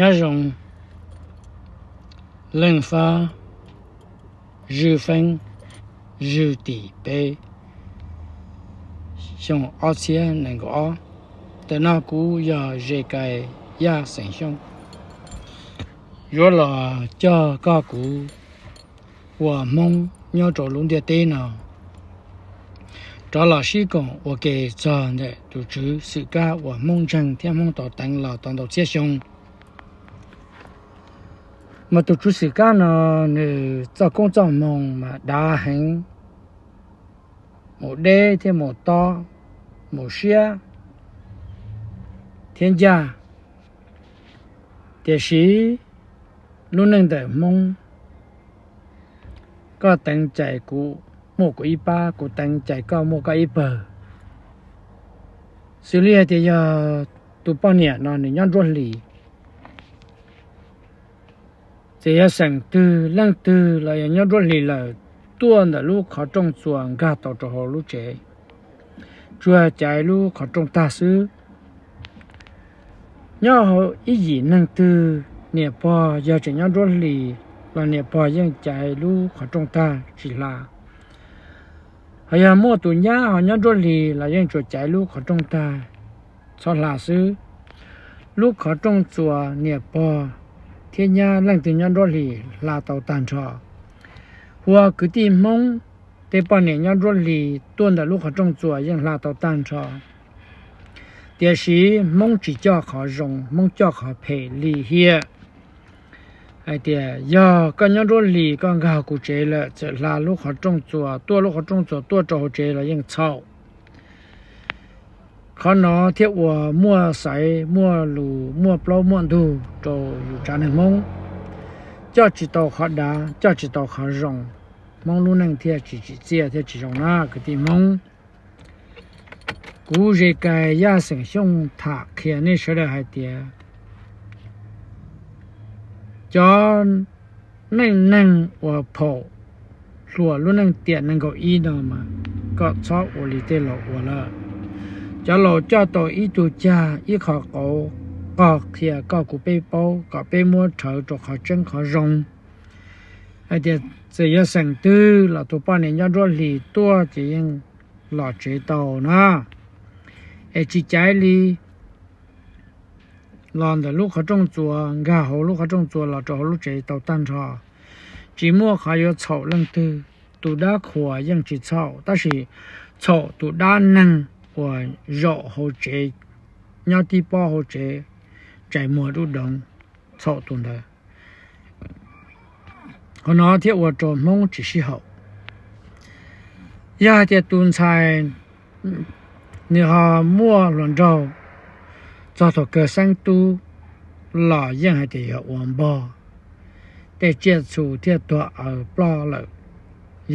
Nyob zoo, Leej Fab, Zwj Feeb, Zwj Tim peb, xyoo ob txhiab nees nkaum ob. Tam no kuv yog Ze Kais Yaj xeem Xyooj, yuav los coj koj kuv uas Hmoob nyob rau lub ntiaj teb no rov los sib koom ua ke txog ntawm tus tswv xwm kab uas Hmoob ntseeg thiab Hmoob tau teev los tau ntau txhiab xyoo. Mas tus tswv xwm kab no nws txoj koob txoj hmoo mas dav heev, mus deb thiab mus tob, mus siab thiab ncaj. Tiam sis lub neej ntawm Hmoob, koj teev cais kuv muaj kuv ib pab, kuv teev cais koj muaj koj ib pawg. Xws li hais tias yog tus poj niam no nws nyob nruab hlis, txawm yog xeem twg leej twg los yog nyob nruab hlis lawm, tuaj ntawm lub qhov rooj txuas nkag tau rau hauv lub tsev, tsuas caiv lub qhov rooj tag xwb. Nyob hauv ib yim neeg twg, niam pog yog tseem nyob nruab hlis los niam pog yeej caiv lub qhov rooj tag tsis hla. Ho yog muaj tus nyab ho nyob nruab hlis los yeej tsuas caiv lub qhov rooj tag txhob hla xwb. Lub qhov rooj txuas niam pog thiab nyab leej twg nyob nruab hlis hla tau tag nrho. Hu ua kwv tij Hmoob, tej poj niam nyob nruab hlis tuaj ntawm lub qhov rooj txuas yeej hla tau tag nrho. Tiam sis Hmoob tsis coj qhov zoo, Hmoob coj qhov phem lim hiam. Hais tias yog koj nyob nruab hlis koj nkag kuv tsev lawm txawm hla lub qhov rooj txuas tuaj, lub qhov rooj txuas tuaj rau hauv tsev los yeej txhaum. Qhov no thiaj ua muaj xaiv muaj lus muaj plaub muaj ntug rau yus tsav neeg Hmoob. Coj tsis tau qhov dav, coj tsis tau qhov zoo, Hmoob lub neej thiaj tsis tsim txiaj thiaj tsis zoo na kwv tij Hmoob. Kuv Ze Kais Yaj xeem Xyooj tham qhia nej sawv daws hais tias cov neej neeg uas phaum hluas lub neej tiam nees nkaum ib no mas kom txhob ua li tej laus ua lawm. Cov laus coj tau ib tug cag ib qho qauv qog qhia koj kuv peb paub kom peb muab rhawv rau qhov tseeb qhov zoo. Hais tias txawm yog xeem twg los tus poj niam nyob nruab hlis tuaj ces yeej los tsev tau na. Es tsis caiv li, los ntawm lub qhov rooj txuas, nkag hauv lub qhov rooj txuas los rau hauv lub tsev tau tag nrho. Tsis muaj qhov yuav txhaum leej twg. Tus dab qhuas yeej tsis txhaum, tab sis txhaum tus dab neeg uas zaum hauv tsev, nyob tib pob hauv tsev, ntsais muag dub doog, txhaum tus ntawd. Qhov no thiaj ua rau Hmoob tsis sib haum. Yog hais tias tus ntxhais nws ho muaj hluas nraug txog thaum kawg xeeb tub los yeej hais tias yog ua npog, tej tsiaj txhu thiaj tuag aws ploj lawm,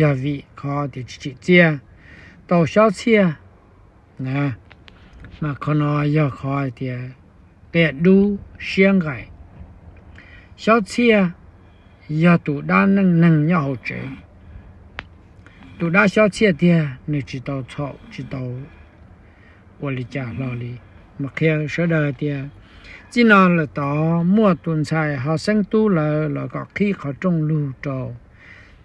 yog vim qhov tias tsis tsim txiaj, tau xyob txhiaj. Mas qhov no yog qhov hais tias qia dub siab nqaim. Xyob txhiaj yog tus dab neej neeg nyob hauv tsev. Tus dab xyob txhiaj tiag nws tsis tau txhaum tsis tau ua li cas hlo li. Mas qhia sawv daws tias txij no lawm tod muaj tus ntxhais ho xeeb tub lawm los kom qhib qhov rooj lug rau,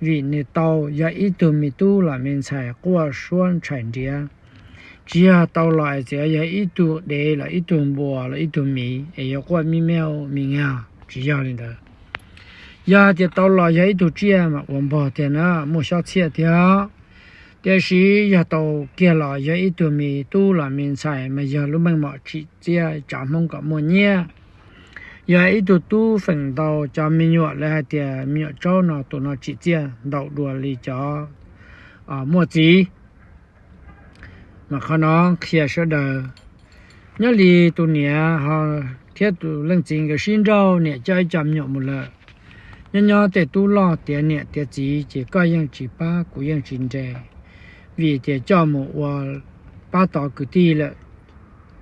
vim nws tau yog ib tug me tub los me ntxhais quaj suab ntshai nriav. Tsis yog tau los es txawm yog ib tug dev los ib tug npua los ib tug miv es yuav quaj mi miauj mi nyag, tsis yog li ntawd. Yog hais tias tau los yog ib tug tsiaj mas ua npog tiag na, muaj xyob txhiaj tiag. Tiam sis yog tau kiag los yog ib tug me tub los me ntxhais mas yog lub meej mom tsim txiaj tsav Hmoob kom muaj nyiaj. Yog ib tug tub feem ntau cov me nyuam lawv hais tias me nyuam tsaub no tus no tsim txiaj ntau dua li cov muaj txiv. Mas qhov no qhia sawv daws, nyob li tus niam thiab tus leej txiv nkawd sib nrauj, niam coj ib co me nyuam mus lawm. Nyob nyob tej tub loj tiav niam tiav txiv ces koj yeej tsis pab kuv yeej tsis nres, vim tias coj mus ua pab tod kwv tij lawm,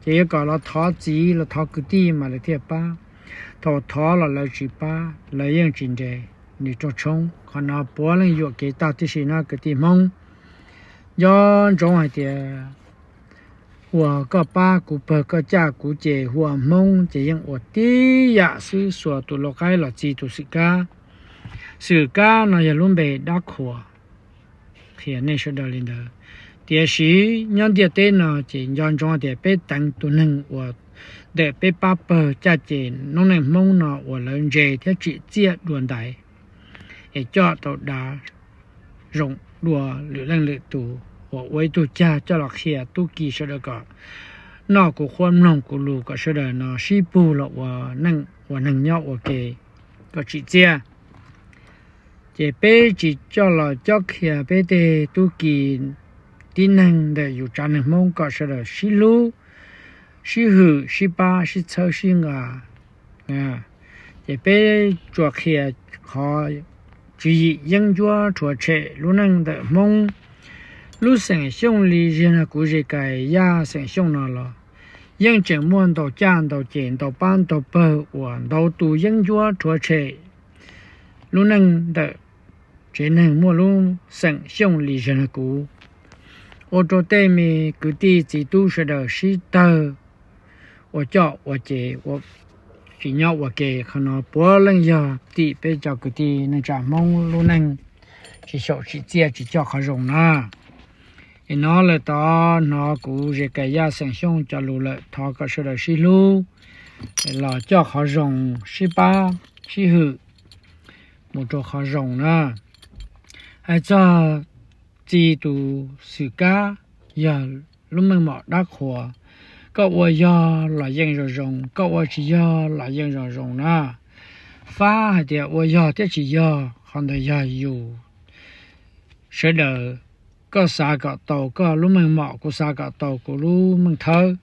ces yuav kom los thov txiv los thov kwv tij mas lawv thiaj pab. Thaum thov los lawv tsis pab, lawv yeej tsis nres, nws rooj tshoob. Qhov no puav leej yuam kev tag tib si no kwv tij Hmoob. Nco ntsoov hais tias ua koj pab kuv pawg koj caj kuv ces hu ua Hmoob ces yeej ua tib yam xwb, xuas tus lau qaib los txi tus xwm kab. Xwm kab no yog lub npe dab qhuas, qhia nej sawv daws li ntawd. Tiam sis nyob ntiaj teb no ces nco ntsoov tias peb teev tus neeg uas ntawm peb pab pawg caj ces noob neej Hmoob no uas lawv ntse thiab tsim txiaj dua ntais es coj tau dav zoo dua lwm leej lwm tus uas ua ib tug cag coj los qhia tub ki sawv daws kom noj kuv qhuab mloog kuv lus, kom sawv daws no sib pug los ua neej ua neeg nyob ua ke kom tsim txiaj. Ces peb tsis coj los cob qhia peb tej tub ki tib neeg ntawm yus tsav neeg Hmoob kom sawv daws sib hlub, sib hwm, sib pab, sib txhawb, sib nqa. Ces peb tsuas qhia qhov tswv yim yeeb ncuab rhuav tshem lub neej ntawm Hmoob. Lub xeem Xyooj Lis Zis Nag Kuv Zes Kais Yaj xeem Xyooj no los yeej tseem muaj ntau caj ntau ces ntau pab ntau pawg uas ntau tus yeeb ncuab rhuav tshem lub neej ntawm tsev neeg muaj lub xeem Xyooj Lis Zis Nag Kuv, ua rau tej me kwv tij txiv tub sawv daws sib tawg ua coj ua ces tsis nyob ua ke. Qhov no puav leej yog tim peb cov kwv tij neej tsa Hmoob lub neej tsis xyaum tsim txiaj tsis coj qhov zoo na. Es no lawm tod hnov kuv Zes Kais Yaj xeem Xyooj cov lus lawm, thov kom sawv daws sib hlub los coj qhov zoo, sib pab sib hwm mus rau qhov zoo na. Hais txog txi tus xwm kab, yog lub meej mom dab qhuas. Koj ua yog los yeej zoo zoo, koj ua tsis yog los yeej zoo zoo na. Fab hais tias ua yog thiab tsis yog, qhov ntawd yog yus sawv daws. Koj xav kom tau koj lub meej mom, kuv xav kom tau kuv lub meej thawb,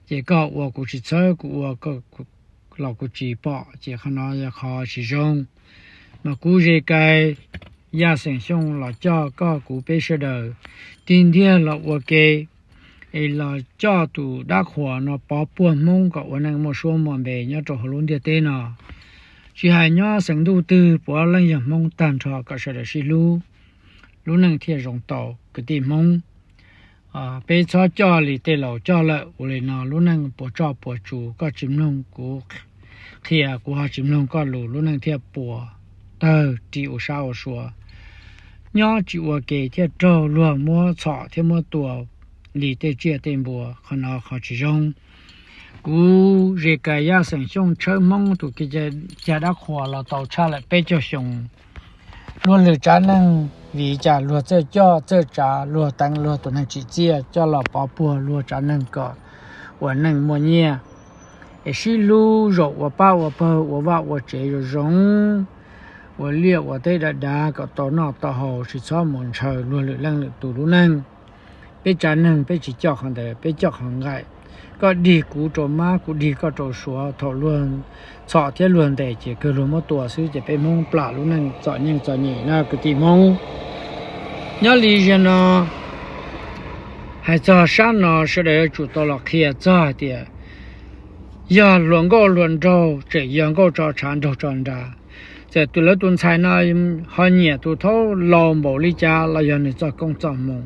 ces koj ua kuv tsis txhawb, kuv ua los kuv tsis pom, ces qhov no yog qhov tsis zoo. Mas kuv Zes Kais Yaj xeem Xyooj los coj koj kuv peb sawv daws tig ntiag los ua ke, es los coj tus dab qhuas no pov puag Hmoob kom ua neej muaj suab muaj npe nyob rau hauv lub ntiaj teb no. Tsis hais nyob xeev ntuj twg puav leej yog Hmoob tag nrho, kom sawv daws sib hlub, lub neej thiaj zoo tau kwv tij Hmoob. Peb txhob coj li tej laus coj lawm, ua li no lub neej puas tsoj puas tsus, koj tsis mloog kuv qhia, kuv ho tsis mloog koj lus, lub neej thiaj puas tawg ri ua sab ua sua. Nyob tsis ua ke thiaj raug luag muab txhom thiab muab tua li tej tsiaj tej npua, qhov no qhov tsis zoo. Kuv Zes Kais Yaj xeem Xyooj tshawb Hmoob tus cag dab qhuas los tau tshaj lawm peb caug xyoo. Luag lwm tsav neeg vim cas luag txawj coj txawj tsav, luag teev luag tus neeg tsim txiaj coj los pov puag luag tsav neeg kom ua neej muaj nyiaj, es sib hlub zaum ua pab ua pawg ua vaj ua tsev zoo zoo, ua liaj ua teb dav dav kom tau noj tau haus, tsis txhob mus ntshaw luag lwm leej lwm tus lub neej. Peb tsav neeg peb tsis coj qhov ntawd, peb coj qhov nqaim. Koj dig kuv rau mab, kuv dig koj rau suav, thaum luag txhom thiab luag ntes ces kawg luag muab tua xwb, ces peb Hmoob plam lub neej txom nyem txom nyem na kwv tij Hmoob. Nyob li ziag no, hais txog sab no sawv daws yuav tsum tau los qhia txog hais tias yog hluas nkauj hluas nraug tseem yog nkauj tso tshav nraug tso nra. Txawm tus lawv tus ntxhais no ho nyiam tus thaub laus npaum li cas los yog nws txoj koob txoj hmoo.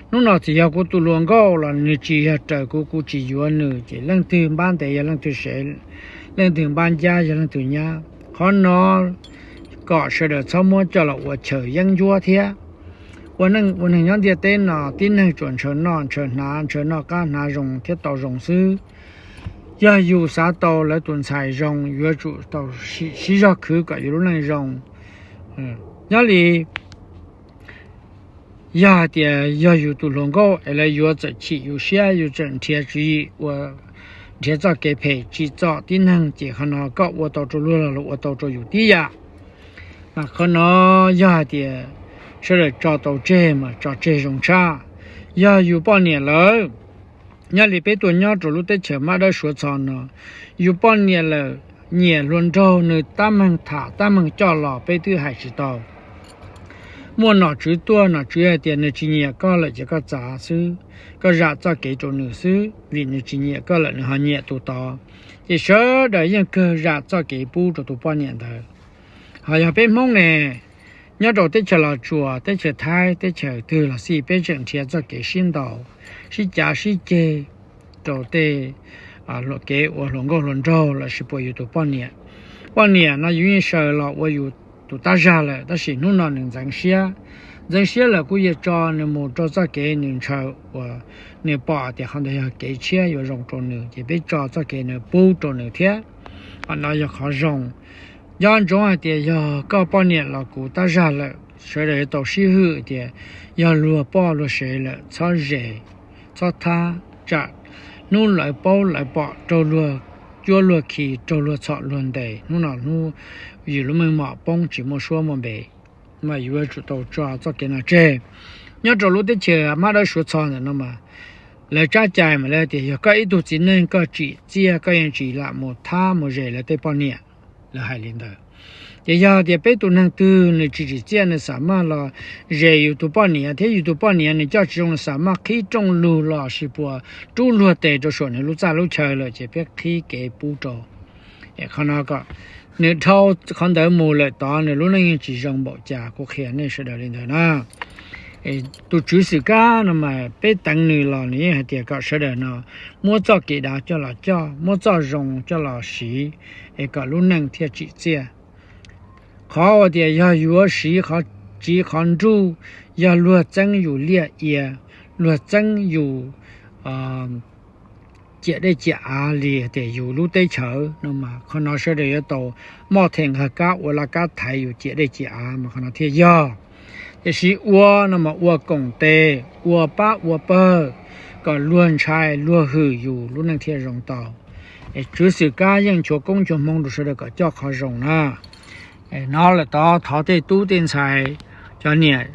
Hnub no txawm yog kuv tus hluas nkauj los nws tsis yog raws kuv, kuv tsis yuav nws, ces leej twg npab ntev yog leej twg sev, leej twg npab ncab yog leej twg nyab. Qhov no kom sawv daws txhob muab coj los ua chaw yeeb ncuab thiab. Ua neej ua neeg nyob ntiaj teb no tib neeg tsuas ntshaw noj ntshaw hnav, ntshaw noj qab hnav zoo thiab tau zoo xwb. Yog yus xav tau lawv tus ntxhais zoo, yuav tsum tau sib zog khwv kom yus lub neej zoo. Nyob li yog hais tias yog yus tus hluas nkauj es lawv yuav txawm chim yus siab, yus txawm nrhiav tswv yim ua, nrhiav txoj kev phem tsim txom tib neeg, ces qhov no koj ua tau rau luag los luag ua tau rau yus tib yam. Mas qhov no yog hais tias sawv daws tso tau tseg mas tso tseg zoo tshaj. Yog yus poj niam lawm, nyob li peb tuaj nyob rau lub teb chaws mab dawb suav txho no, yus poj niam lawm nyiam hluas nraug nws tab meeg tham tab meeg coj los peb twb hais tsis tau. Muaj nom tswv tuaj, nom tswv hais tias nws tsis nyiam koj lawm ces koj txav xwb, koj zam txoj kev rau nws xwb, vim nws tsis nyiam koj lawm nws ho nyiam tus tod. Ces sawv daws yeej kawg zam txoj kev pub rau tus poj niam ntawd. Ho yog peb Hmoob ne, nyob rau teb chaws Los Tsuas, teb chaws Thaib, teb chaws twg los xij, peb tseem nrhiav txoj kev sib ntaus, sib cav sib ceg, rau tej hluas kev ua hluas nkauj hluas nraug lossis puas yus tus poj niam. Poj niam no yus yeej sawv los ua yus tus tab zag lawm, tab sis hnub no nws ntxeev siab. Ntxeev siab lawm kuj yuav tso nws mus rau txoj kev nws ntshaw uas nws pom tias qhov ntawd yog kev tshiab yuav zoo rau nws, ces peb tso txoj kev nws pub rau nws thiab. Qhov no yog qhov zoo. Nco ntsoov hais tias yog koj poj niam los kuv tab zag lawm, sawv daws yuav tau sib hwm tias yog luag poj luag sev lawm txhob zes, txhob thab, tsam hnub lawv paub lawv pom raug luag cuab luag khi, raug luag txhom luag ntes, hnub no hnub yus lub meej mom poob tsis muaj suab muaj npe. Mas yuav tsum tau tso txoj kev no tseg. Nyob rau lub teb chaws Mab Dawb Suav Txho ntawm no mas lawv tsab cai mas lawv tias yog koj ib tug txiv neej koj tsim txiaj koj yeej tsis lam mus thab mus zes lawv tej poj niam, lawv hais li ntawd. Ces yog tias peb tus neeg twg nws tsis tsim txiaj nws xam maj los zes yus tus poj niam thiab yus tus poj niam nws coj tsis zoo nws xam maj qhib rooj lug los sis puas rub luag tes rau saum nws lub txaj lub chaw lawm ces peb qhib kev pub rau. Qhov no kom nws dhau qhov ntawd mus lawm tod nws lub neej yeej tsis zoo npaum cas, kuv qhia nej sawv daws li ntawd na. Tus tswv Xwm Kab no mas peb teev nws los nws yeej hais tias kom sawv daws no muab txoj kev dav coj los coj, muab txoj zoo coj los siv, es kom lub neej thiaj tsim txiaj. Qhov uas tias yog yuav siv qhov tsiv qhov nruj, yog luag txeeb yus liaj ia, luag txeeb yus ciam dej ciam av li tias yus lub teb chaws no mas qhov no sawv daws yuav tau moj them nqag kab ua laj kab thaiv yus ciam dej ciam av mas qhov no thiaj yog. Tiam sis ua no mas ua koom tes, ua pab ua pawg, kom luag ntshai luag hwm yus lub neej thiaj zoo tau. Tswv Xwm Kab yeej nchuav koob nchuav hmoov rau sawv daws kom coj qhov zoo na. Hnov lawm tod thov tej tub tej ntxhais, cov niam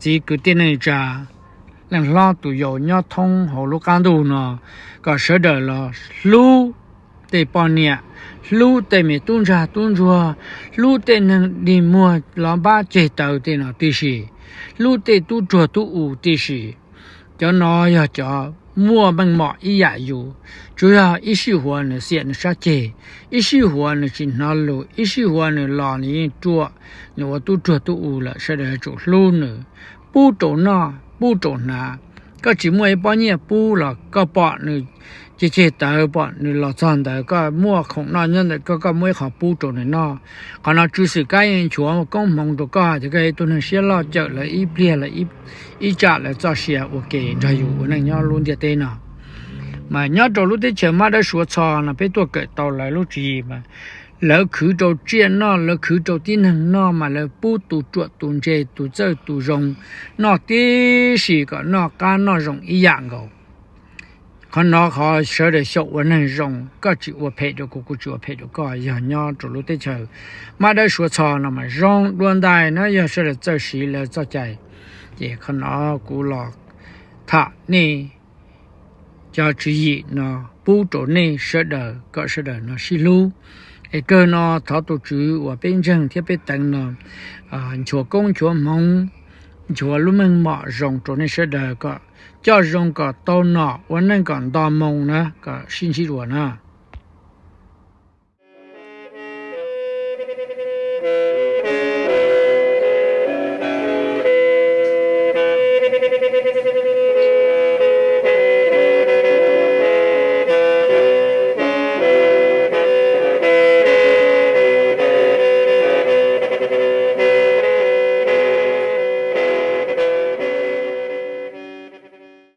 txiv kwv tij neej tsa, leej hlob tus yau nyob thoob hauv lub qab ntuj no, kom sawv daws los hlub tej poj niam, hlub tej me tub ntsag tub ntsuag, hlub tej neeg dig muag los npab ceg taws tej no tib si, hlub tej tub ruag tub u tib si. Cov no yog cov muaj meej mom ib yam yus, tsuas yog ib sij huav nws xiam nws sab ceg, ib sij huav nws tsis hnov lus, ib sij huav nws los nws yeej ruam, nws ua tub ruag tub u lawm, sawv daws yuav tsum hlub nws, pub rau noj pub rau hnav. Koj tsis muaj ib pob nyiaj pub los koj pom nws ceg ceg taws, pom nws los txog ntawd koj muaj khoom noj nyob ntawm koj, koj muab ib qho pub rau nws noj. Qhov no Tswv Xwm Kab yeej nchuav koob hmoov rau koj, ces koj yog ib tug neeg siab loj cawm lawv ib pliag, lawv ib tsam lawv txoj sia ua ke nrog yus ua neej nyob lub ntiaj teb no. Mas nyob rau lub teb chaws Mab Dawb Suav Txho no peb tuaj kawm tau lawv lub tswv yim mas lawv khwv rau tsiaj noj, lawv khwv rau tib neeg noj, mas lawv pub tus ruam tus ntse tus txawj tus zoo noj tib si, kom noj qab noj zoo ib yam nkaus. Qhov no qhov sawv daws xyaum ua neeg zoo, koj tsis ua phem rau kuv, kuv tsis ua phem rau koj, yog nyob rau lub teb chaws Mab Dawb Suav Txho no mas zoo dua ntais na, yog sawv daws txawj siv lawv txoj cai. Ces qhov no kuv los tham nej cov tswv yim no pub rau nej sawv daws kom sawv daws no sib hlub. Es kawg no thov tus tswv uas peb ntseeg thiab peb teev no nchuav koob nchuav hmoov, nchuav lub meej mom zoo rau nej sawv daws kom coj zoo kom tau nom, ua neej kom nto moo na, kom sib ntsib dua na.